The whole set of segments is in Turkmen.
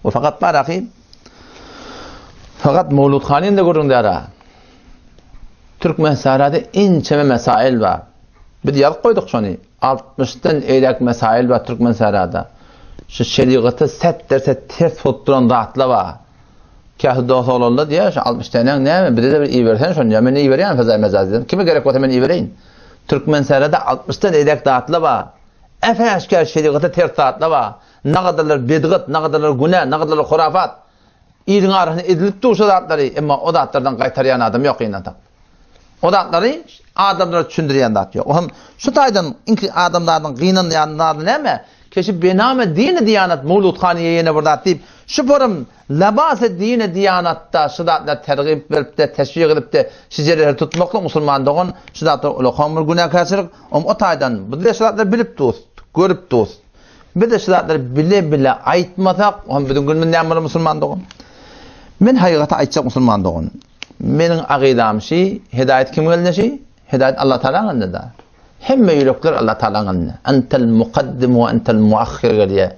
O fakat bar ahy. Fakat Mawlud Hanyň da gürrüň däl-a. Türkmenistanda inçeme mesail bar. Biz ýazyp goýduk şony. 60-dan eýläk mesail bar Türkmenistanda. Şu şerigata set derse ters bolup duran zatlar bar. Käsi dost oglanlar diýýär, şu 60 dänäň näme, bize-de bir ibersen şony, ýa men iberýän fezaý mejaz diýdim. Kime gerek bolsa men ibereýin. Türkmenistanda 60-dan eýläk zatlar bar. Äp-äşgär şerigata ters zatlar bar. Nagadarlar bedgat, nagadarlar günä, nagadarlar hurafat. Iliň arasynda edilip dur şu zatlary, emma o zatlardan gaýtarýan adam ýok ynansak. O zatlary adamlara düşündirýän zat ýok. Ohm şu taýdan iňki adamzadyň gynanýan zady näme? Keşi bename dini diýanat mawludhanyýa ýene bir zat diýip, şu forum labasy dini diýanatda şu zatlar tergip beripde, teşwik edipde, şijereleri tutmaklyk musulman dogan şu zatlar ulakan bir günäkärçilik. Ohm o taýdan biz de şu zatlary bilip durus, görüp durus. Biz-de şu zatlary bile-bile aýtmasak, hem biziň günümiz näme bolar musulman dogan? Men hakykaty aýtjak musulman dogan. Meniň akydam şi, hidaýat kimiň elinde şi? Hidaýat Allah Tagalaň elinde da. Hemme ýürekler Allah Tagalaň elinde. Entel mukaddim we entel muahhir gelýär.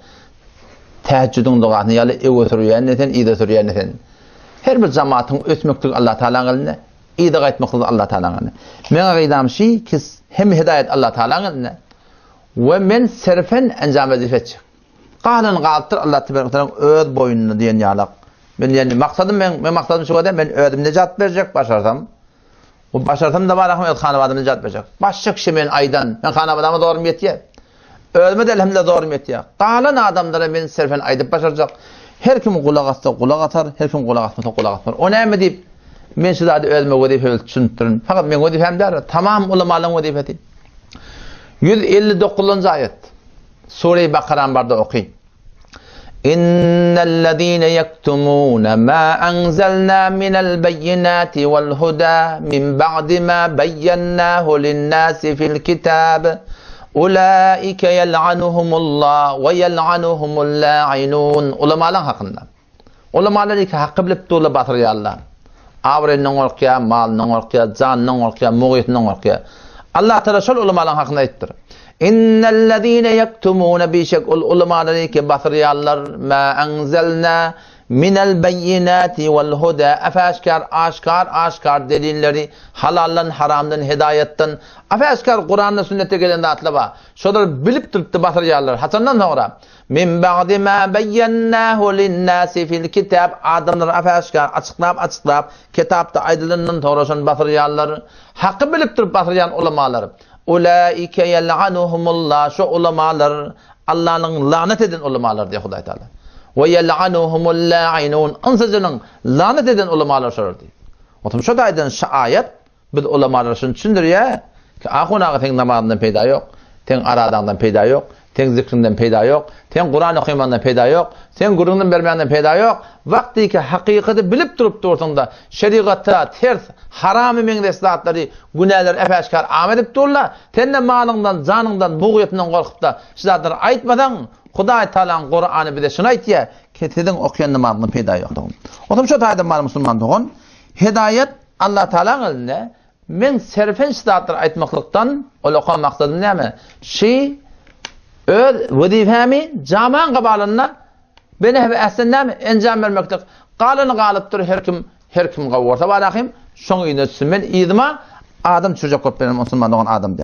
Tähejjüdiň dogasyny ýaly öňe sürýän sen, yza sürýän sen. Her bir jamatyň ösmekligi Allah Tagalaň elinde, yza gaýtmaklygy Allah Tagalaň elinde. Meň akydam şi, ki hemme hidaýat Allah Tagalaň elinde. We men serfen enjam wezipe etjek. Galany galypdyr Allah tebarek we taalaň öz boýnuna diýen ýalak. Men ýani maksadym men men maksadym şu wada men özüm nejat berjek başarsam. Bu başarsam da barahym öz hanabadym nejat berjek. Başga kişi men aýdan men hanabadama zorum ýetýär. Özüme de elhamdülillah zorum ýetýär. Galan adamlara men serfen aýdyp başarjak. Her kim gulak assa gulak atar, her kim gulak asmasa gulak asmaz. O näme diýip men şu zady özüme wezipe bilip düşünipdirin. Fakat meň wezipem däl, tamam ulamalaryň wezipesi. 159-njy aýat. Sure-i Bakarany barda oky. Innellezine yektumuna ma anzalna minel beyyinati wal huda min ba'di ma beyyennahu lin-nasi fil kitab. Ulaike yel'anuhumullah we yel'anuhumul la'inun. Ulamalaryň hakynda. Ulamalar iki haky bilip durlar batyrýarlar. Abraýyndan gorkýar, malyndan gorkýar, janyndan gorkýar, mugytyndan gorkýar. Allah Taala şol ulamalaryň hakynda aýtdyr. Innellezine ýektumuna bişek ol ulamalar iki batyrýarlar ma anzalna minel beýinati wal huda afaşkar aşkar aşkar delilleri halaldan haramdan hidaýatdan afaşkar Kuranda sünnetde gelen zatlar bar. Şolar bilip durupdy batyrýarlar. Haçandan soňra Min ba'di ma beýýennâhu linnâsi fil kitâb adamlara ap-äşgär açyklap-açyklap kitapda aýdylandan soňra şony basyrýarlar. Haky bilip durup basyrýan ulamalar. Ulaike ýel'anuhumullah şo ulamalar Allanyň lanat eden ulamalar diýýär Hudaý Taala. We ýel'anuhumul la'inun ynsyjynyň lanat eden ulamalar şolar diýýär. Otam şo taýdan şu aýat Biz ulamalar şuny düşündirýär ki, ahun aga seň namazyňdan peýda ýok, seň aradaňdan peýda ýok, seň zikriňden peýda ýok, seň Kuran okymaňdan peýda ýok, seň gürrüňden bermäňden peýda ýok. Wagtyky hakykaty bilip durup dursuň-da, şerigata ters, haramy meňzeş zatlary, günäleri äp-äşgär am edip durlar. Sen-de malyňdan, janyňdan, bugyýetiňden gorkup-da, şu zatlary aýtmasaň, Hudaý Tagalaň Kurany bize şuny aýtýar ki, siziň okaýan namazyňdan peýda ýokdugyny. Onsoň şu taýdan bar musulman dogan, hedaýat Allah Tagalaň elinde men serfenç zatlar aýtmaklykdan ol okan maksadym näme? Şi öz wezipemi jamaň gabalynda benehbi ähsen näme? Enjam bermeklik. Galany galypdyr her kim her kim gowursa barahym şoň yzyna düşsün. Men yzyma adam düşürjek bolup beren musulman dogan adam däl.